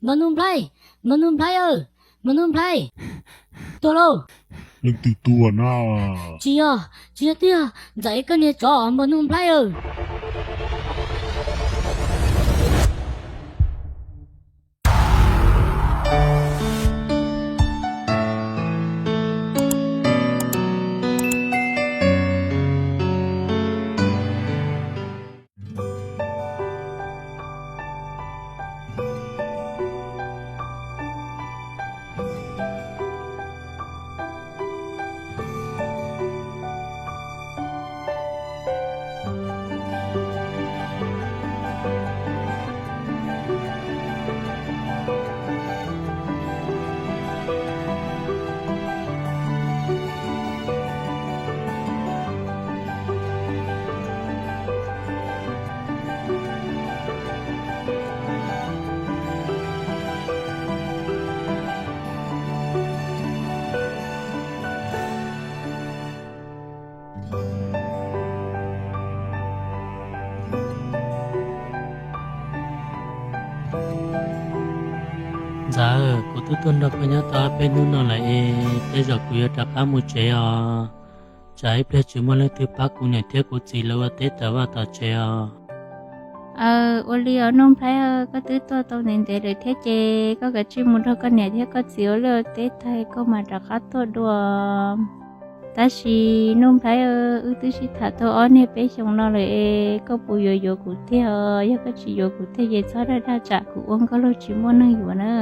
Npawg Nuj Nplhaib, Npawg Nuj Nplhaib, Npawg Nuj Nplhaib, tuag lauj. Leej twg tuag na? Tsis yog, tsis yog twb yog Ntxawm koj niag tsov Npawg Nuj Nplhaib. Ntxawm, kuv twb tuaj nrog koj nyob tau peb hnub no lawm es tej zaum kuv yuav rov qab mus tsev os. Tsam ib pliag tsis muaj leej twg pab kuv niam thiab kuv txiv lawv ua teb tom vaj tom tsev os. Aw, ua li os Nuj Nplhaib, koj twb tuaj tau ntev ntev lawm thiab ces koj kav tsij mus nrog koj niam thiab koj txiv ua liaj ua teb tag koj mam rov qab tuaj dua. Tab sis Nuj Nplhaib, wb twb sib tham tau ob niag peb xyoos no lawm es koj puas yuav yuav kuv tiag? Yog koj tsis yuav kuv tiag ces txhob dag dag tsam kuv ua nkauj laug tsis muaj neeg yuav na.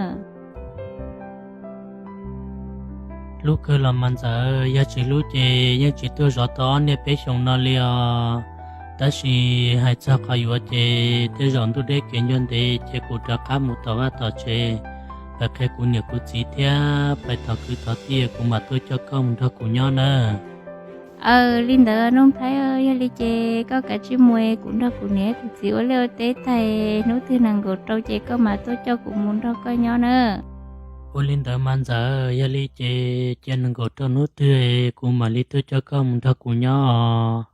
Hlub kawg los mas Ntxawm, yog tsis hlub ces yeej tsis tuaj zov tau ob niag peb xyoos no li os. Tab sis hais txog qhov yuav ces tej zaum ntuj deb kev ncua ntev ces kuv rov qab mus tom vaj tom tsev, pais qhia kuv niam kuv txiv thiab pais thov kwv thov tij kuv mam tuaj coj koj mus nrog kuv nyob na. Aw, li ntawd Nuj Nplhaib, yog li ces koj kav tsij mus es kuv nrog kuv niam kuv txiv ua liaj ua teb tag hnub twg nees nkaum rau ces koj mam tuaj coj kuv mus nrog koj nyob na. Ua li ntawd mas Ntxawm, yog li ces cia nees nkaum rau hnub twg kuv mam li tuaj coj koj mus nrog kuv nyob os.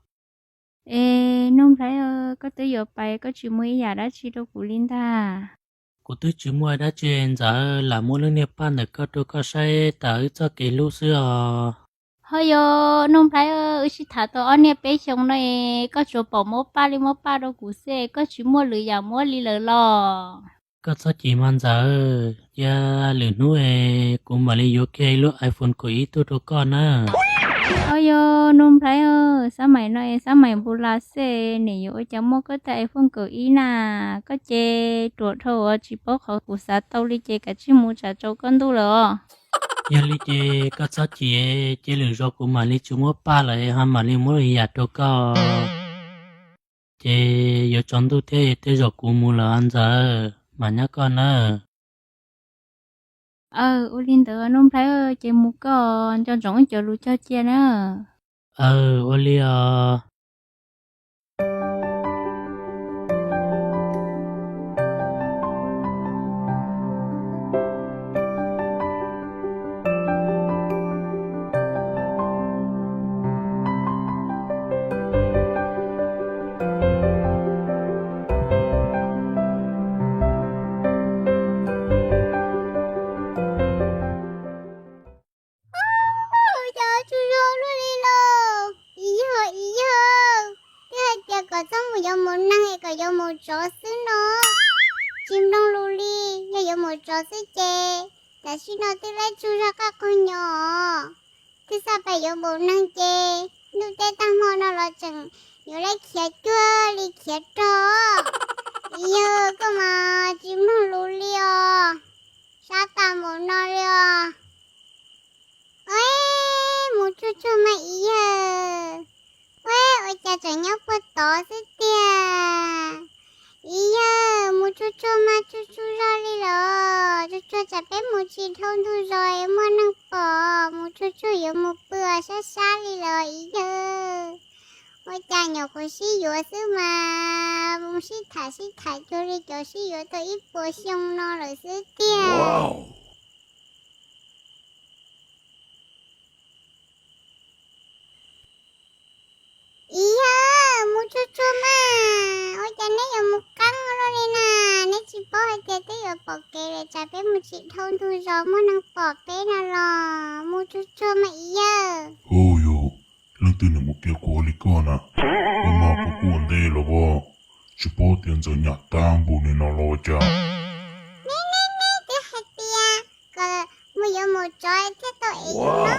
Es Nuj Nplhaib, koj twb yuav pais koj tsis muaj ib yam dab tsi rau kuv li ntag. Kuv twb tsis muaj dab tsi Ntxawm, lam muab lub niag paj ntawm koj rau koj saib tas wb txoj kev hlub xwb os. Ho yog Nuj Nplhaib, wb sib tham tau ob niag peb xyoos no es koj tsuas pom muab paj li muab paj rau kuv xwb, koj tsis muaj lwm yam muab li lawm los? Koj txhob chim mas Ntxawm, cia lwm hnub es kuv mam li yuav kiag ib lub iPhone kaum ib tuaj rau koj na. Ho yog Nuj Nplhaib, xab maim no es xab maim npu las xwb, nim yuav ua cas muaj koj tej iPhone kaum ib na? Koj ces ruam dhau uas tsis paub qhov kuv xav tau li ces kav tsij mus tsam tsaus koj ntuj lawm os. Yog li ces koj txhob chim, cia lwm zaus kuv mam li tsis muab paj lawm ho mam li muab lwm yam rau koj. Ces yuav tsaus ntuj thiab tej zaum kuv mus lawm Ntxawm, mam nyob koj nawb. Aw, ua li ntawd Nuj Nplhaib, ces mus koj, nco ntsoov ib cov lus cog cia na. Aw, ua li os. Ua cas tsaug zog luaj li lauj? Ib yawg, ib yawg, twb hais tias kom txhob mus yuav mus neeg es kom yuav mus tsov xwb no, tsis mloog lus li. Yog yuav mus tsov xwb ces tam sim no twb laib tsaug zog qaj qaug nyo os. Twb xaj pais yuav mus neeg ces ntuj teb tag hmo no los tseem yuav laib khiav cuag li khiav rog. Ib yawg, koj mas tsis mloog lus li os, sab tas mus no li os. Ua, mus tsuag tsuag mas ib yawg. Ua, ua cas tseem nyob puag tod xwb tiag. Ib yawg, mus tsuag tsuag mas tsuag tsuag zog li los, tsuag tsuag tsam peb mus tsis dhau ntug zos es muaj neeg pom, mus tsuag tsuag yuav mus pw sab sab li los ib yawg. Ua cas nyuam qhuav sib yuav xwb mas mus sib tham sib tham cuag li cov sib yuav tau ib puas xyoo no lawm xwb tiag. Ib yawg, mus tsuag tsuag mas, ua cas neb yuav mus qeeb ua luaj li na? Neb tsis paub hais Twb yuav pom kev lawm, tsam peb mus tsis dhau ntug zos muaj neeg pom peb no los mus tsuag tsuag mas ib yawg. Hu yus, leej twg nws mus kev kuv ua li koj na? Koj mas kuv kuj ua ntej los as, tsis paub tias ntxawm nyam tag npaum li no los ua cas. Neb neb neb twb hais tias kom mus yuav mus tsov thiaj tau ev yus no.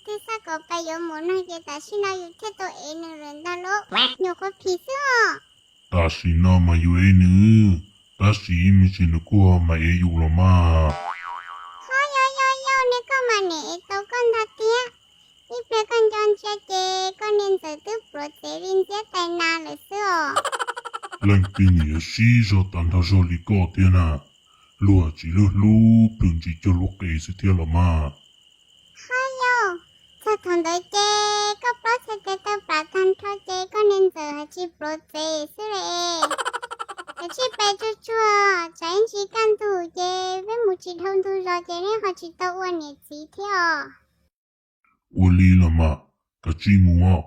Twb xav kom pais yuav mus no ces tam sim no yus thiaj tau ev nws lawm ntag lauj. Nyuam qhuav phim xwb os. Tam sim no mas yus ev nws, tab sis ib me ntsis nws kuj ho mam ev yus los mas. Ho yog yog yog, neb koj mas niam ev tau koj ntag thiab. Ib pliag koj nco ntsia ces koj niag ntxawm twb pluav txev li ntxiab tais nas lawm xwb os. Leej twg nws yuav sib zog tag nrho zog li koj thiab na, luag tsis luag hlub plhws ntsis cog lub qe xwb thiab los mas. Ho yog, txog thaum ntawd ces koj plaub txhais tes taw plam tag nrho ces koj niag ntxawm hais tsis pluav txev xwb li. Kav tsij pais tsuag tsuag, tsam ib ntsis kaj ntug ces peb mus tsis dhau ntug zos ces neb ho tsis tau ua niam txiv thiab os. Ua li los mas, kav tsij mus os.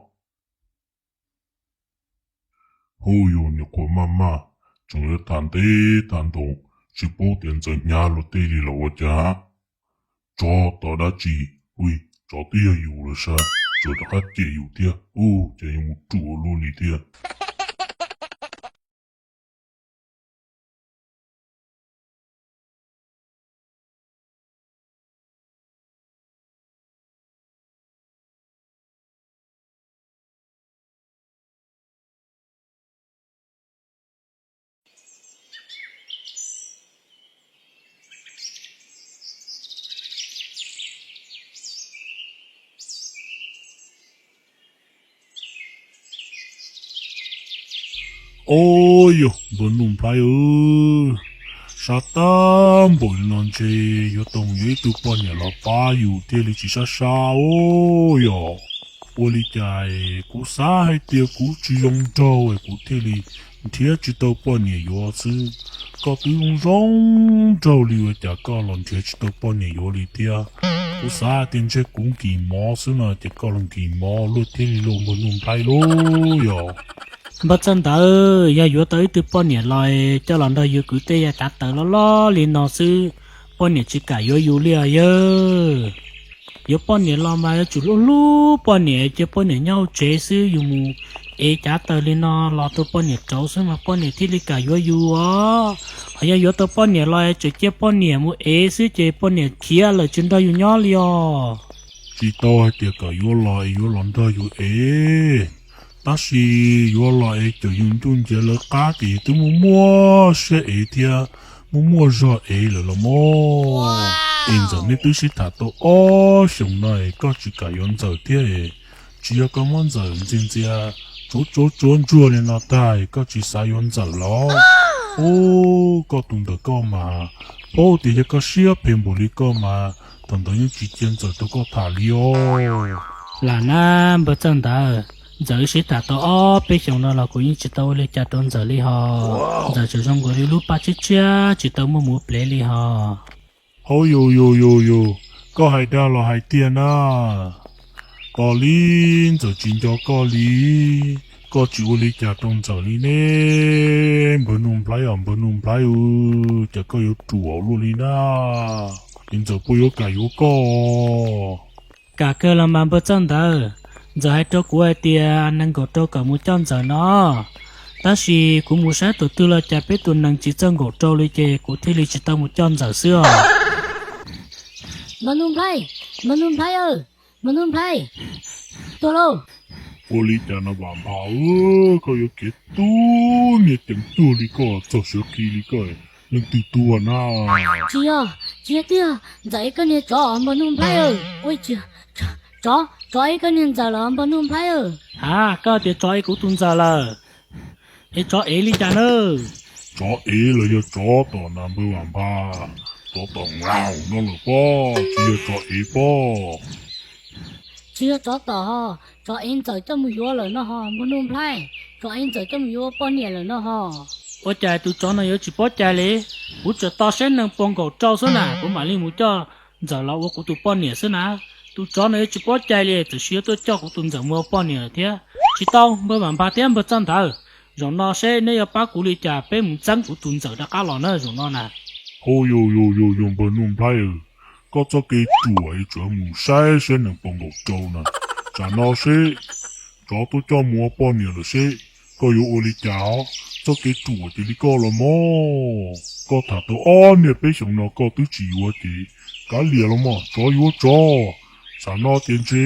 Hu yus, nyuam qhuav maj maj, tseem yuav tham ntev tham ntau, tsis paub tias ntxawm hnyav luag tej li los ua cas. Tsov tom dab tsi, ui, tsov twb yog yus los sav, tsov rov qab cem yus thiab, ub, ces yuav mus ruam luaj li thiab. Ob yog npawg Nuj Nplhaib, sab tag npaum li no ntshe yuav tau yuav ib tug poj niam los pab yus thiaj li tsis sab sab os. Yog ua li cas kuv xav hais tias kuv tsis zoo nraug kuv thiaj li nrhiav tsis tau poj niam yuav xwb. Koj twb zoo zoo nraug li ua cas koj los nrhiav tsis tau poj niam yuav li thiab? Kuv xav tias ntshe kuv nkim mov xwb no ces koj los nkim mov luaj thiab li lauj npawg Nuj Nplhaib lauj. Yog npawg Txawj Ntawd, yog yuav tau ib tug poj niam los coj los nrog yus kwv tej yam cav taws loj loj li no xwb, poj niam tsis kam yuav yus li os yawg. Yuav poj niam los mas yuav tsum hlub hlub poj niam, cia poj niam nyob hauv tsev xwb, yus mus ev cav taws li no los rau poj niam rauv xwb mas poj niam thiaj li kam yuav yus os. Ho yog yuav tau poj niam los tseem cia poj niam mus ev xwb ces poj niam khiav lawm tsis nrog yus nyob li os. Tsis tau hais tias kom yuav los es yuav los nrog yus ev, tab sis yuav los es cov yus ncuj ncev lawv qab ces yus twb muaj muaj siab ev thiab muaj muaj zog ev lawm los mas. Es Ntxawm, neb twb sib tham tau ob xyoos no es koj tsis kam yuav Ntxawm thiab es, tsis yog koj muab Ntxawm ntxias ntxias tsuav tsuav tsuav ntsuag li no tag es koj tsis xav yuav Ntxawm los? Ub, koj tus ntawm koj mas, paub tias yog koj siab phem npaum li koj mas thaum ntawd yeej tsis cia Ntxawm rau koj tham li os. Lam na, npawg Txawj Ntawd, Ntxawm wb sib tham tau ob peb xyoos no los kuv yeej tsis tau ua li cas rau Ntxawm li hos. Ntxawm tseem zoo nkaus li lub paj tshiab tshiab tsis tau muaj muv plev li hos. Hauv yus yus yus yus, koj hais dag los hais tiag na? Tos li Ntxawm tsis nco koj li, koj tsis ua li cas rau Ntxawm li ne? Npawg Nuj Nplhaib os, npawg Nuj Nplhaib, cas koj yuav ruam luaj li na? Es Ntxawm puas yuav kam yuav koj? Kam kawg los mas npawg Txawj Ntawd. Ntxawm hais rau kuv hais tias nees nkaum rau kom mus coj Ntxawm no, tab sis kuv mus saib tus twg los cas peb tus nees tsis txawj nkaum rau li ces kuv thiaj li tsis tau mus coj Ntxawm xwb os. Npawg Nuj Nplhaib, npawg Nuj Nplhaib, npawg Nuj Nplhaib, tuag lauj. Ua li cas no Vam Nphas, koj yuav khiav tub niag ceev tuag li koj, txog siav qhi li koj, leej twg tuag na? Tsis yog, tsis yog tiag, Ntxawm ev koj niag tsov os npawg Nuj Nplhaib. Ua, tsov ev koj niag Ntxawm los npawg Nuj Nplhaib? Ha, koj tias tsov ev kuv tus Ntxawm lawm, es tsov ev li cas na? Tsov ev los yog tsov tom na npawg Vam Nphas? Tsov tom no lawm pob, tsis yog tsov ev pob. Tsis yog tsov tom hos, tsov ev Ntxawm coj mus yuav lawm no hos npawg Nuj Nplhaib, tsov ev Ntxawm coj mus yuav ua poj niam lawm no hos. Ua cas tus tsov no yuav tsis paub cai li? Kuv tsuas tos saib nees puas nkaum rau xwb na kuv mam li mus coj Ntxawm los ua kuv tus poj niam xwb na. Tus tsov no yuav tsis paub cai li, txawm sis yuav tuaj coj kuv tus Ntxawm mus ua poj niam lawm thiab. Tsis tau, npawg Vam Nphas thiab npawg Txawj Ntawd, zaum no seb neb yuav pab kuv li cas peb mus txeeb kuv tus Ntxawm rov qab los na zaum no na. Ov, yog yog yog yog npawg Nuj Nplhaib, koj txoj kev ruam es tsuas mus saib saib nees pom nkaus rau na. Tsam no seb tsov twb coj mus ua poj niam lawm seb koj yuav ua li cas os. Txoj kev ruam ces li koj los mog, koj tham tau ob niag peb xyoos no koj twb tsis yuav ces kav liam los mog, tsov yuav tsov. Tsam no ces ntshe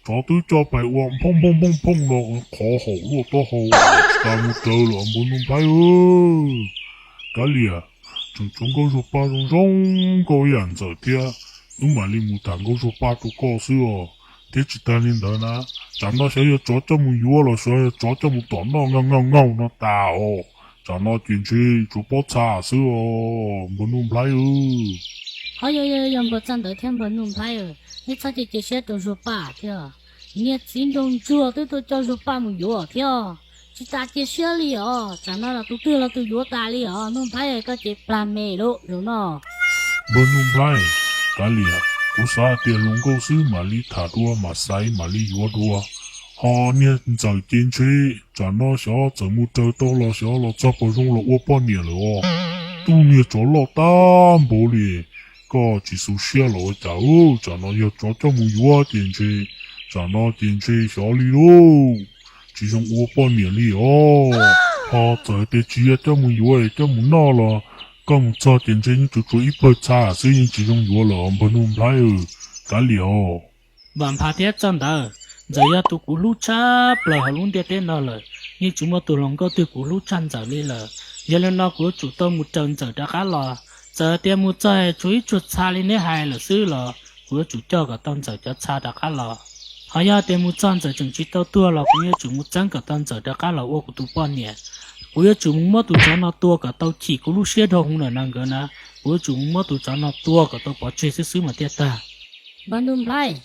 tsov twb coj pais ua phooj phooj phooj phooj no qhov haum luaj taub hau, tsis tas mus raws lawm npawg Nuj Nplhaib. Kav liam, tseem tshuav Nkauj Zuag Paj zoo zoo nkauj ib yam ntxawm thiab, wb mam li mus tham Nkauj Zuag Paj rau koj xwb os. Thiab tsis tas li ntawd na, tsam no xyov yog tsov coj mus yuav los xyov yog tsov coj mus tom noj ngaug ngaug ngaug no tas os. Tsam no ces ntshe tsuas pob txha xwb os npawg Nuj Nplhaib. Qhov yog yog npawg Txawj Ntawv thiab npawg Nuj Nplhaib, nej txhob cia cia siab rau Zuag Paj thiab. Niag txiv nraug ntsuag twb tuaj coj Zuag Paj mus yuav thiab. Tsis tas cia siab li os, tsam no los tus twg los tus yuav tas li os. Nuj Nplhaib, koj ces plag me lawm zaum no. Npawg Nuj Nplhaib, kav liam, kuv xav hais tias hluas nkauj xwb mam li tham dua, mam xaiv mam li yuav dua. Ho niag ntxawm ces ntshe tsam no xyov txawm mus raws tau los xyov los txog pem zoo los ua poj niam lawm os. Tub niag tsov loj tag npaum li, koj tsis xu siab los ua cas. Tsam no yog tsov coj mus yuav ces ntshe, tsam no ces ntshe xyov li lauj, tsis zoo ua poj niam li os. Ho txawm tias tsis yog coj mus yuav es coj mus noj los koj mus txog ces ntshe yeej tsuas tshuav ib pawg txha xwb, yeej tsis zoo yuav lawm npawg Nuj Nplhaib. Kav liam os. Vam Phas thiab Txawj Ntawv, Ntxawm yog tus kuv hlub tshaj plaws hauv lub ntiaj teb no lawm, yeej tsis muaj tus hluas nkauj twg kuv hlub tshaj Ntxawm li lawm. Yog li no kuv yuav tsum tau mus raws Ntxawm rov qab los. Txawm tias mus txog tshuav ib tsuag txha li neb hais lawm xwb los kuv yuav tsum coj kom tau Ntxawm cov txha rov qab los. Ho yog tias mus txog Ntxawm tseem tsis tau tuag los kuv yuav tsum mus txeeb kom tau Ntxawm rov qab los ua kuv tus poj niam. Kuv yuav tsum mus muab tus tsov no tua kom tau chim kuv lub siab dhau hwv lawm na nkawd na. Kuv yuav tsum mus muab tus tsov no tua kom tau pov tseg xwb xwb mas thiaj tag. Npawg Nuj Nplhaib,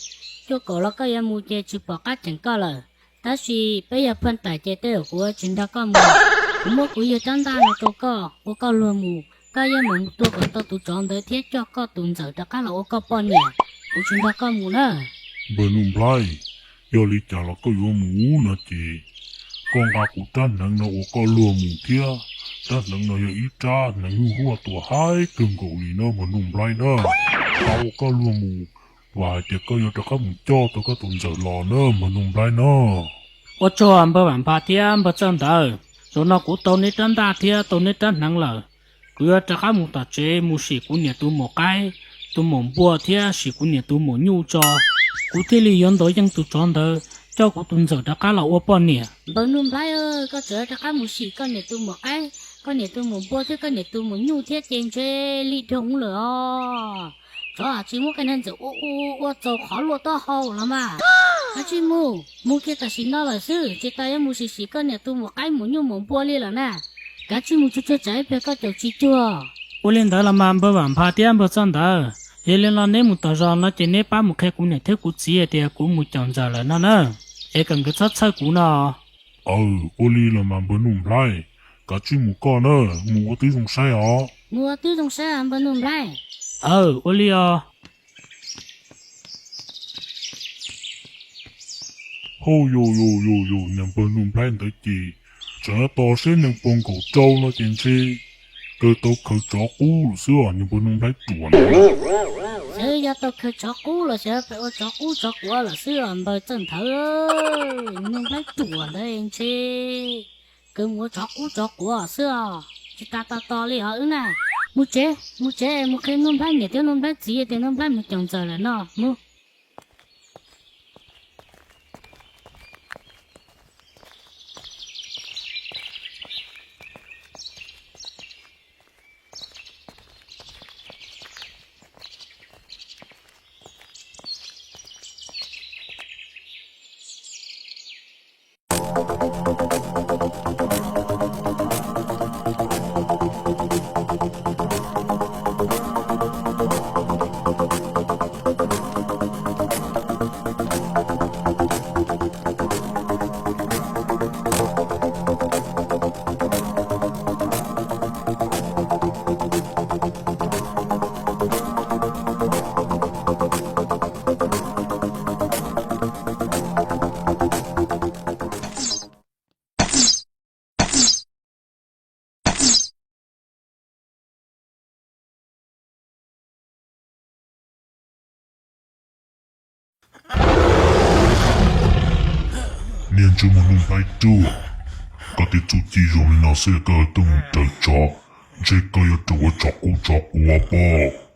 cuaj kaum los koj yuav mus ces tsis pom qab tseem koj lawm. Tab sis peb yog phaj tais ces tej zaum kuv tsis nrog koj mus. Kuv muab kuv yawg rab ntaj no rau koj ua koj luag mus, koj yeej mus tua kom tau tus tsov ntawd thiab coj koj tus Ntxawm rov qab los ua koj poj niam. Kuv tsis nrog koj mus na. Npawg Nuj Nplhaib, yog li cas los koj yuav mus no ces koj nqa kuv rab hneev no ua koj luag mus thiab. Rab hneev no yog ib rab hneev nyuj huaj tua haib kawg nkaus li na npawg Nuj Nplhaib na. Nqa ua koj luag mus, vam hais tias koj yuav rov qab mus coj tau koj tus Ntxawm los na npawg Nuj Nplhaib na. Ua tsaug npawg Vam Phas thiab npawg Txawj Ntawv, zaum no kuv tau neb rab ntaj thiab tau neb rab hneev lawm. Kuv yuav rov qab mus tom tsev mus sim kuv niam tus maum qaib, tus maum npua thiab sim kuv niam tus maum nyuj tso. Kuv thiaj li yuav ntaus yeej tus tsov ntawd, coj kuv tus Ntxawm rov qab los ua poj niam. Npawg Nuj Nplhaib, koj tseem rov qab mus sim koj niam tus maum qaib, koj niam tus maum npua thiab koj niam tus maum nyuj thiab ces ntshe lig dhau lawm os. Tsov tsis muab koj niag Ntxawm ua ua ua txaus qhov luaj taub hau los mas. Kav tsij mus, mus kiag tam sim no lawm xwb, tsis tas yuav mus sim sim koj niam tus maum qaib maum nyuj maum npua li lawm na. Kav tsij mus tsuag tsuag tsam ib pliag koj caum tsis cuag. Ua li ntawd los mas npawg Vam Phas thiab npawg Txawj Ntawv, yog li no neb mus tom zos no ces neb pab mus qhia kuv niam thiab kuv txiv hais tias kuv mus caum Ntxawm lawm no na, es kom nkawd txhob txhawj kuv no. Aw, ua li los mas npawg Nuj Nplhaib, kav tsij mus koj na, mus ua tib zoo saib os. Mus ua tib zoo saib npawg Nuj Nplhaib. Aw, ua li os. Hauj yus yus yus yus, niag npawg Nuj Nplhaib ntawd ces tseem tos seb nees pom nkaus rau no ces ntshe kawg tau khaws tsov qub lawm xwb os, niag npawg Nuj Nplhaib ruam ntawd. Xyov yog tau khaws tsov qub los xyov pem ua tsov qub tsov quav lawm xwb os npawg Txawj Ntawv. Nuj Nplhaib ruam ntawd ntshe kawg mus ua tsov qub tsov quav xwb os, tsis tas tos tos li os wb na. Mus tsev, mus tsev mus qhia Nuj Nplhaib niam thiab Nuj Nplhaib txiv tias Nuj Nplhaib mus caum Ntxawm lawm no, mus. Niag ntsej muag hnub hnab ruaj, koj tej txuj ci zoo li no xwb koj tuaj mus raws tsov, ntshe koj yuav raug ua tsov qub tsov quav pob.